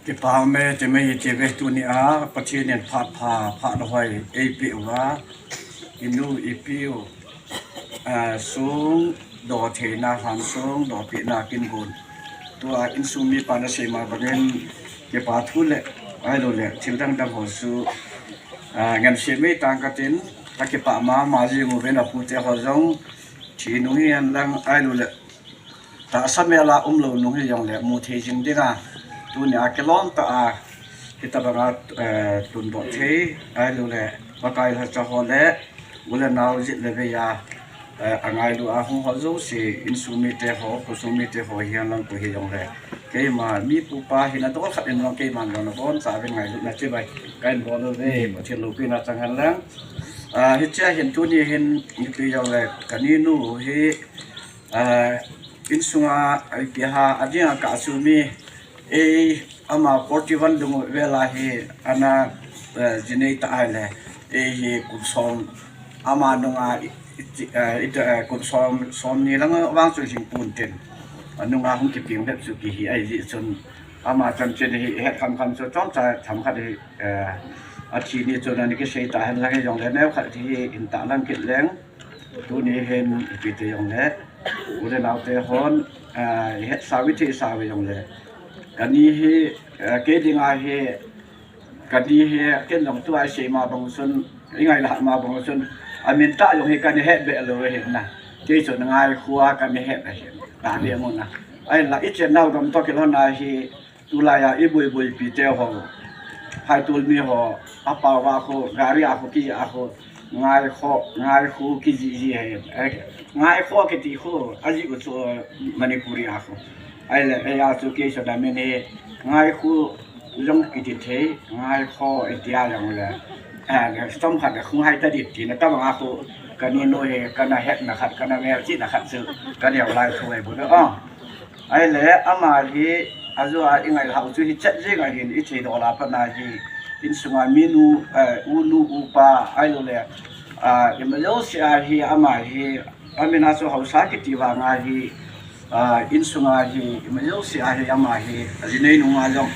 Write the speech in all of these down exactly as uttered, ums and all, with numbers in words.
Kipa me te me hi te ve tuni a, Pathen in phat pha, phat hoi, eipeh uva, inu ipi u, a, song doh theina, han song doh pehna kin gon. Tua insung mipa na seima bangin, kipa thu le, ahilou le, thil dang dang ho chu, a, ngen se me tang katin, akipa mama jing uve na pu te ho jong, thi nung hihen lang, ahilou le, tahsa mel a umlou nung hijongle mu thei jing dinga, tuni a kilom tah a, hitabanga, eh, tundoh thei, ahilou le, Pakai lhacha ho le, u le nao jit le vei a, eh, angailu a hung ho jouse, insung mite ho, khosung mite ho hihen lang koi hijongle. Keima mi pu pa hina dol khat in jong keiman jong nabonchauvin ngailutna chibai kahin bol uve, Pathen loupina chang hen lang. Ah, hichea hin tuni hin, ipi jongle, kaninu hi, ah, insunga, ipi ham, adinga kasumi, ei, ama forty-one dung vel a hi, ana, eh, jinei ta ahile, ei hi kum som, ama nunga, i, i, eh, i, eh, kum som, somni lang vang chu hing pon tin. Anunga hung kipeng bep chu kihi ahi jeh chun, ama chanchin hi het kham kham chu chomcha themkhat hi, eh, athi ni chun ana kisei ta hen lang hijongle, neokhat hi hin tah lang kit leng. Tuni hin ipi ti jongle, u le nao te hon, ah, ihet sau, ithei sau jongle. Kani hi, ah, kei dinga hi, kani hi, ken jong tua isei ma bang chun, ingailha ma bang chun, amin tah jong hi kana het be lou ahi na. Kei chun Ngaikhoa kana het ahi. Tah ve mo na. Ahinla, ichen nau gam toh kilhon a hi, tulai a iboiboipi te ho, Phaitol mi ho, apao a khu, gari a khu, ki a khu, Ngaikho, Ngaikho kijih ji ahi. Eh, Ngaikho kiti khu, ajih u chu Manipuri a khu. Ahile, eia chu kei chun amin hi, Ngaikho jong kiti thei, Ngaikho itia jongle. Eh, chomkhat khu ngai ta ding tina tabang a khu, kaninu hi, kana hetna khat, kana melchihna khat chu, kaneo lai thu ahi bou. Oh. Ahile, ama hi, ajo a ingailhau chu hichet jeng ahin, ithei doh la pat na hi, insunga minu, eh, unu, upa, ahilou le, ah, ima jouse a hi, ama hi, amin a chu haosa kiti vanga hi, ah, insunga hi, ima jouse a hi, ama hi, ajinei nunga jong.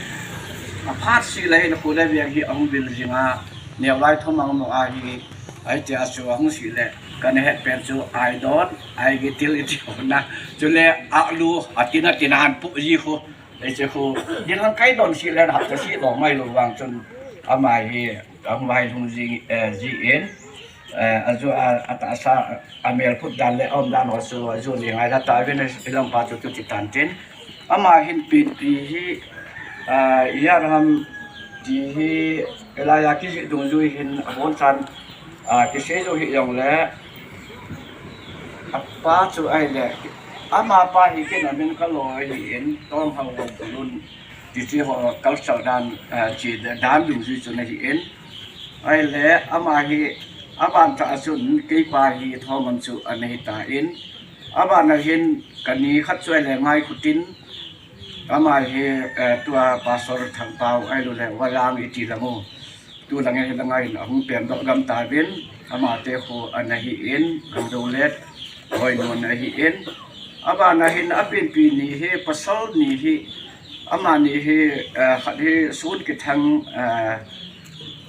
Aphat seh le hin, khu le veng hi, ahung vil jinga, neo lai thomang mo a hi, Ahi tia chu ahung seh le, kana het pen chu, aidon, aigitil iti hona. Chule, alu, atin atin a ahin pu ji khu. Hiche khu, din lang kaidon seh le, hapta seh lou mai lou vang chun, ama hi, ahung vailhung ji, eh, jin. Eh, ajo a, atahsa, amel phut dan le, aum dan ho chu, ajo le ngailha tauvin, ilam pa chu, tu ti tan tin. Ama hin pen pi hi, ah, ijat ham ti hi, hilai a kijih dungjui hin abonchan, ah, kisei jou hijongle, apa chu ahile, ama pa hi ken amin kalo ahin, Tomhao Haokholun, titi ho culture dan, ah, chi dan dungjui chun ahin. Ahile, ama hi, aban tah a chun, keipa hi Thongam chu ana hi tan. Aban a hin, kani khat chu ahile Ngaikhotin, ama hi, eh, tua Pastor Thangpao ahilou le, Valang iti lang u. Tu lang a hi lang a hin ahung pengdoh gam tauvin, ama te khu ana hin, Gangdolet, Hoinun ahin. Aban a hin apen pi ni hi, pasal ni hi, amani hi, eh, khat hi Sun Kithang, eh,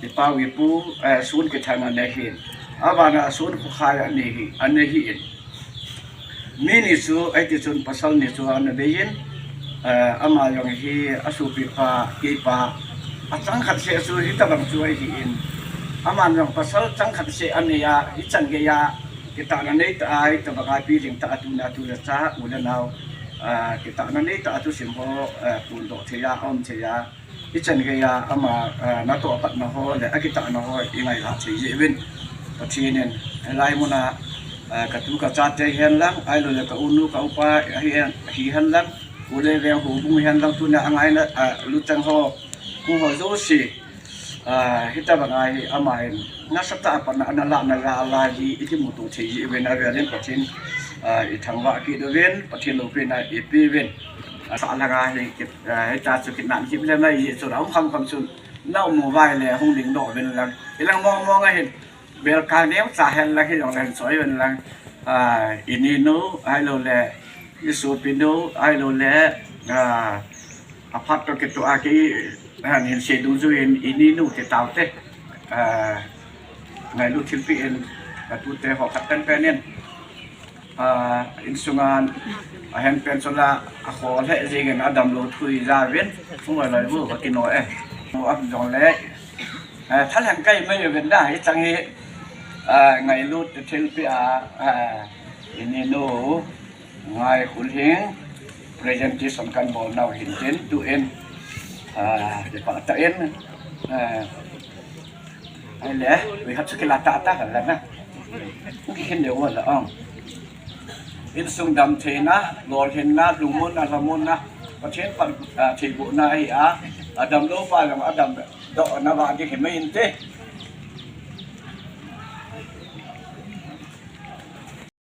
ipa u ipu, eh, Sun Kithang ana hin. Aban a Sun Khokhai ani hi, ana hin. Mi ni chu, ahi ti chun pasal ni chu ana bei in, eh, ama jong hi asopi pa, keipa, achang khat seh chu hitabang chu ahin. Aman jong pasal chang khat seh anei a, hichan gei a, kitahna nei tah a, hitabang a pi ding tah a tuna tu le cha, u le nao, eh, kitahna nei tah a thusim ho, eh, phondoh thei a, aum thei a, Hichan gei a ama, ah, natoh patna ho le akitahna ho ingailha thei jeh uvin. Pathen in, hilai muna, ah, katu kachate hihen lang, ahilou le ka unu ka upa hihen, hihen lang, u le veng houbung hihen lang, tuna angaina, ah, luchang ho, kho ho jouse, ah, hitabang a hi ama hin, nasatah a patna ana lahna jal a hi, ikimuto thei jeh uvin avel in Pathen, ah, ithangvah kit uvin, Pathen loupina ipe uvin. Asah langa hi, kit, eh, hitia chu kinam hip le mai hi chun, aum kham kham chun, na um uva ahile, hung ding doh uvin lang. Hilang mong mong ahin, bel kang neo cha hen lang, hijongle hin choi uvin lang. Ah, ininu, ahilou le, isopinu, ahilou le, ah, Aphat toh kitoh a kei, eh, hin sei dungjuiyin, ini nu te tao te. Eh, ngailut thilpeh in, ka tute ho khat pen pen in. Ah, insunga, ahin pen chula, akhol he jingin adam lou thu ija vin, thu a lai bu, ka kino e. Mu a jong le, eh, thal hen kai mai vin da, hichang hi, ah, ngailut thilpeh a, ah, ini nu, Ngaikhulhing presentation kan bol nau hin tin tu in, ah, le pa ta in, ah, ai le, we have to kill ta ta la na. Ki hin le wala ang. Insung damtheina, lolhinna, lungmonna, lamonna, Pathen pan, ah, theibohna hi a, adam lou pa jong adam doh na va di hi mai in te.